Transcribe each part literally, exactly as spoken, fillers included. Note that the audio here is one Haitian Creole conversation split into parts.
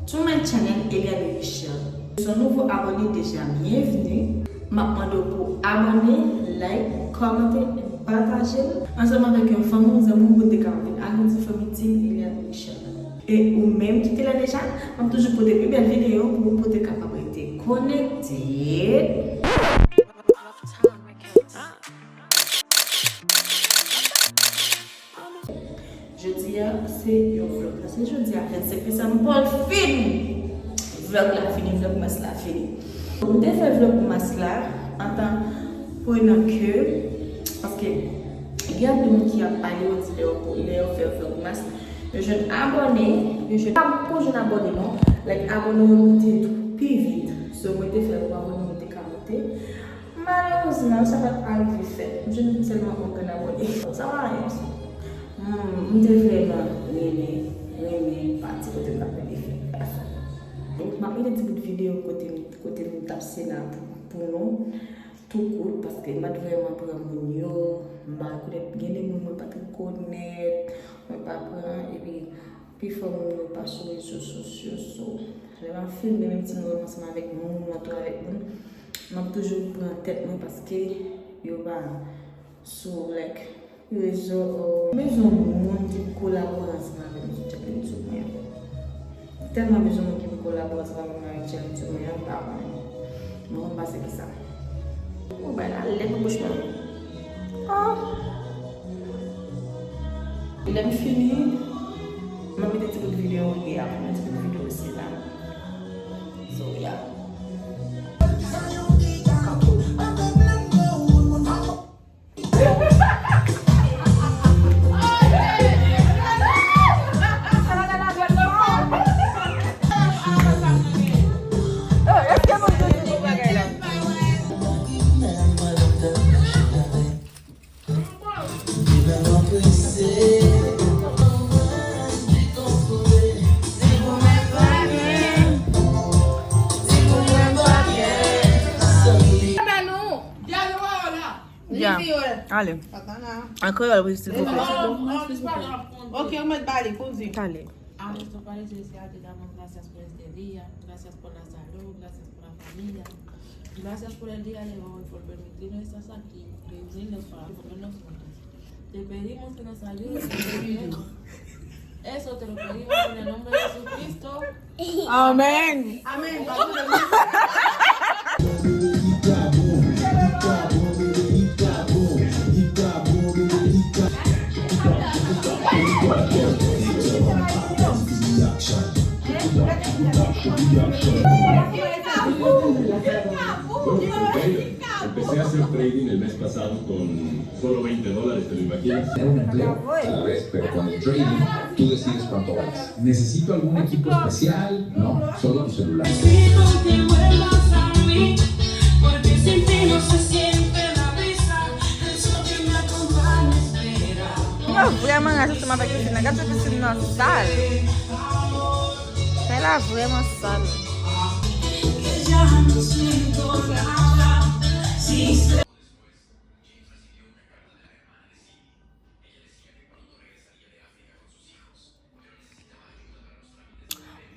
To my channel, Eliane Michel. Si w se yon nouvo abòne, deja byenveni. M ap mande w pou abòne, like, kòmante, e pataje l. Ansanm avèk yon fanmi, yon zanmi w, pou te ka vin agrandi fanmi Team Eliane Michel. E ou menm ki te la deja, m ap toujou pote pi bèl videyo pou ou, pou te kapab rete konekte. Jodi a, se yon vlog. Paske jodi a, vennsenk desanm, pou l fin! Vlog la fini, vlogmas la fini. M te fè vlogmas la antan prenan ke, paske gen anpil moun ki ap pale, yo di lè yo, lè yo fè vlogmas, yo jwenn abòne, yo jwenn, pa pou jwenn abòne non, like abòne yo monte pi vit. So, mwen te fè pou abòne yo te ka monte. Malerezman, sa pa t arive fèt. M jwenn sèlman yon grenn abòne. Sa pa anyen. Hmm, m te vrèman renmen, renmen pati kote m t ap mete fèt la. M ap mete ti bout videyo kote m, kote m t ap sena pou, pou nou, tou kout, paske m pa t vrèman pran moun yo, m pa konèt, gen de moun mwen pa t konèt, mwen pa pran, epi pifò moun yo pa sou rezo sosyo, so, lè m ap filme, menm si m rann ansanm avèk moun, m antoure avèk moun, m ap toujou pran tèt mwen paske yo pa sou, like, rezo, oh. M bezwen moun ki kolabore ansanm avèk m sou channel YouTube mwen. M tèlman bezwen moun ki pou kolabore ansanm avèk mwen avèk channel YouTube mwen an, m pa konnen. Mwen konn pa se kisa. Ou bay la lèt nan bouch mwen. Ah! Lè m fini, m ap mete ti bout videyo, yeah, m ap mete ti bout videyo osi la. So, yeah. Ya. Ale. An kreyòl, wi, silvouplè. Ok, ou mèt pale, kouzin. Ale. Amén, Señor Padre Celestial, te damos gracias por este día, gracias por la salud, gracias por la familia, gracias por el día de hoy, por permitirnos estar aquí, reunirnos para ponernos juntos. Te pedimos que nos ayudes a entender. Eso te lo pedimos en el nombre de Jesucristo. Amén. Amén. Bueno, en serio, empecé a hacer trading el mes pasado con solo veinte dólares, ¿te lo imaginas? Tener un empleo, tal vez, pero con el trading tú decides cuánto ganas. ¿Necesito algún equipo especial? No, solo tu celular. Mwen vrèman raje ansanm avèk pisin nan. Gad jan pisin nan sal. Kay la vrèman sal.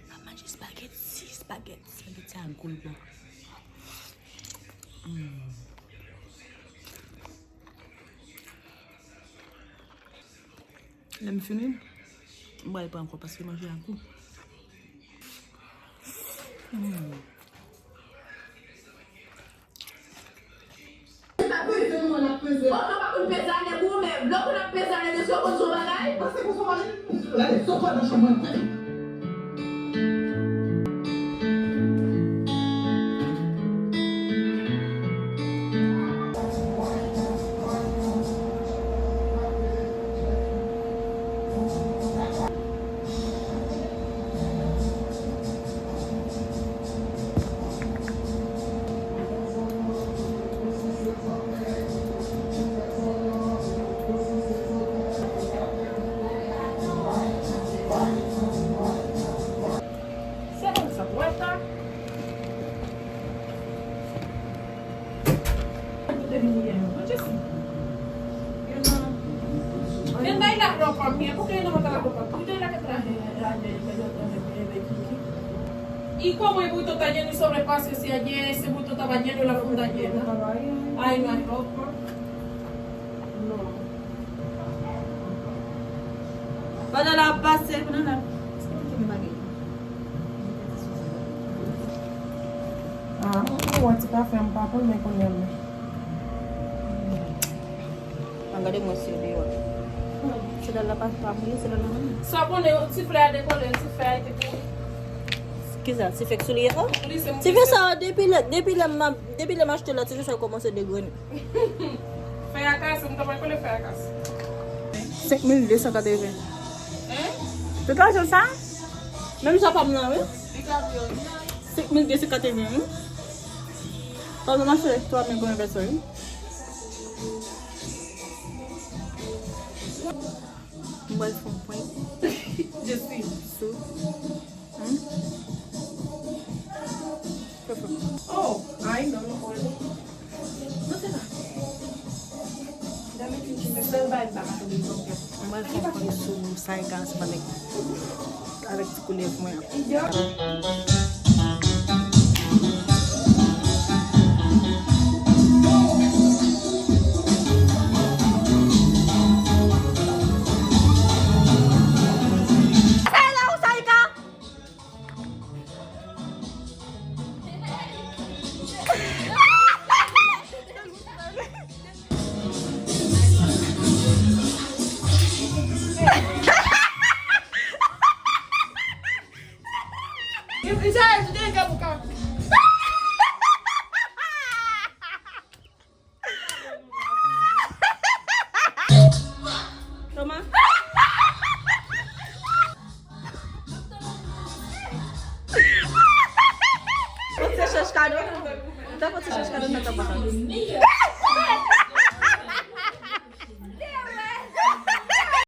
M ap manje espageti, espageti, espageti a gou l bon. Mm. Lè m fini, m pral pran ankò paske manje a gou. Mm. Ou pa konn peze ale pou ou menm. Lè w konn ap peze ale deske w konn se yon bagay. Pase pou se yon bagay. Gade, sot nan chanm mwen, tande. E como é muito tañeno sobre passe se ayer se muito tabañeno la funda llena. Ay, no hay ropa. No. Pandan l ap pase, pandan l ap. Ah, ou wè ti kafe m pa konn men kounye a men. An gade mwen sou deyò. Se lè l la pa pa mouri, se lè l la mouri. Sa konnen ti flè a dekole, ti flè a te pouri. Kisa? Ti fè k souliye a? Ti fè sa depi lè, depi lè m ap, depi lè m achte la, ti fè sa kòmanse degrennen. Fè a kase, m ta pral kole fè a kase. Senk mil de san katreven. Hein? Tout lajan sa? Menm sa pa m nan, wi. Li ka di yo, li nan. Senk mil de san katreven, wi. Pa m nan mache twa mil grenn pèsòn, wi. Mwen fè yon prank. Je suis sou. Hmm? Oh, ay, non, non, non. Non, se pa. Dame ki sèl bay m pa ka tonbe nan kè. Mwen fè yon prank sou Saïka ansanm avèk, avèk ti koulèv mwen an. Idiot. Sa e la ou Saïka? Kòman? Yon ti chèch kado. Dakò, ti chèch kado nan tan pa.